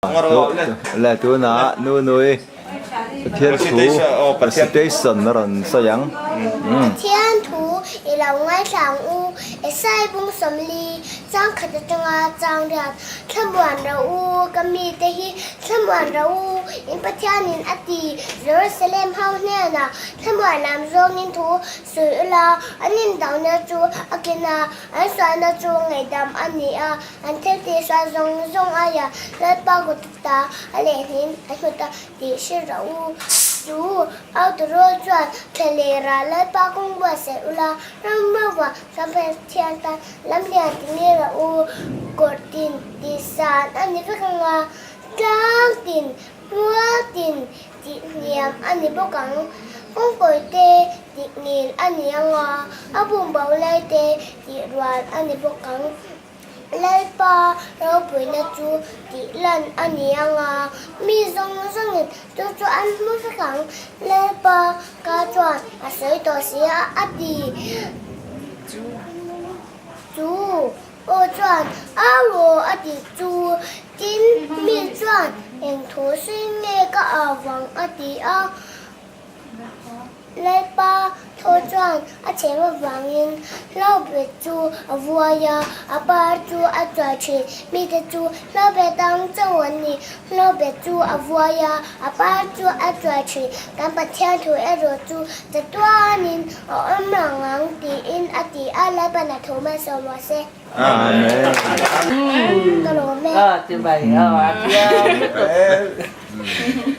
Le tunah Nunui Pathian thu recitation a rawn sawi ang. Pathian thu i lo ngaithla ang u, Esai bung 40 chang khat atanga chang riat thlamuan ro u, ka mite hi thlamuan ro u, in Pathianin a ti, Jerusalem ho hnenah thlamuan lam zawngin thu sawi ula, an indohna chu a ken a, an sualna chu ngaihdam a ni a. An thil tih sual zawng zawng aia Lalpa kut ta a lehnin a hmu ta tih hre rawh u. Chu Autorawl chuan thlalera Lalpa kawng buatsaih ula, ram rova Samphael thian tan lam lian ti ngei rawh u. Kawrh tin tih san a ni vek ang a, tlang tin, mual tin tih hniam a ni bawk ang. Kawngkawi te tih ngil a ni ang a, a bumbo lai te tih rual a ni bawk ang. Lalpa ropuina chu tih lan a ni ang a, mi zawng zawngin chu chu an hmu vek ang. Lalpa ka chuan a sawi tawh si a, a ti. Chu aw chuan au rawh a ti chu. Tin, mi chuan eng thu sawi nge ka au vang a ti a. Lalpa thaw chuan a chheng avangin hlauhbet chu a vuai a, a par chu a chuai thin. Mite chu hlauhbet ang chauh an ni. Hlauhbet chu a vuai a, a par chu a chuai thin. Kan Pathian thu erawh chu chatuanin a awm rang ang tiin a ti a, Lalpan a thu hmasa maw se. Amen. Ka lawm e. Aw ti mai aw a thiam lutuk.